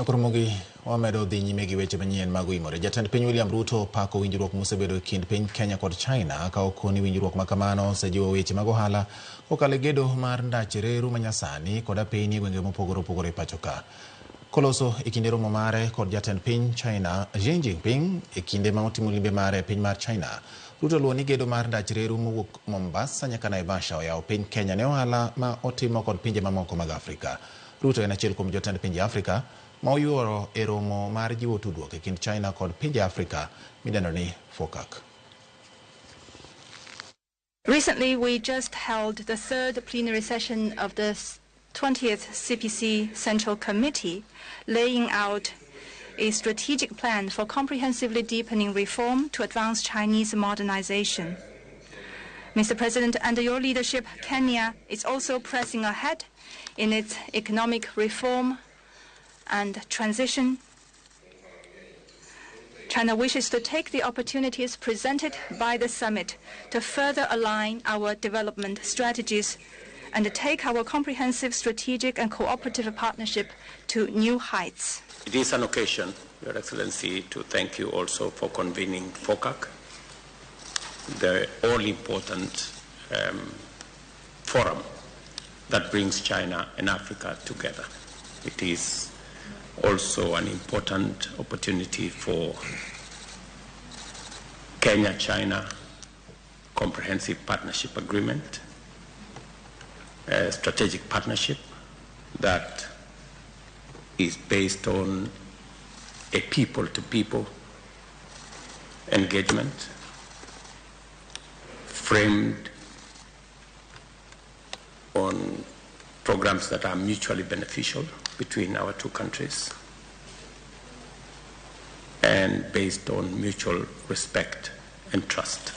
Koro wamedo dhi nyime gi weche manyien mag oimore. Jatend piny William Ruto pako winjruok mosebedo e kind piny Kenya kod China ka okoni winjruok ma kamano osejiwo weche mag ohala kokalo e gedo mar ndach reru manyasani kod apeyni e gwenge mopogore opogore e pacho ka. Koloso e kinde romo mare kod jatend piny China Xi Jinping e kinde ma otimo limbe mare e piny mar China, Ruto luwo ni gedo mar ndach reru mowuok Mombasa nyaka Naivasha oyawo piny Kenya ne ohala ma otimo kod pinje mamoko mag Afrika. Ruto en achiel kuom jotend pinje Afrika ma oyuoro e romo mar jiwo tudruok e kind China kod pinje Afrika midendo ni FOCAC. Recently, we just held the third plenary session of the 20th CPC Central Committee, laying out a strategic plan for comprehensively deepening reform to advance Chinese modernization. Mr. President, under your leadership, Kenya is also pressing ahead in its economic reform and transition. China wishes to take the opportunities presented by the summit to further align our development strategies and take our comprehensive strategic and cooperative partnership to new heights. It is an occasion, Your Excellency, to thank you also for convening FOCAC, the all-important forum that brings China and Africa together. It is also an important opportunity for Kenya-China Comprehensive Partnership Agreement, a strategic partnership that is based on a people-to-people engagement framed on programs that are mutually beneficial between our two countries and based on mutual respect and trust.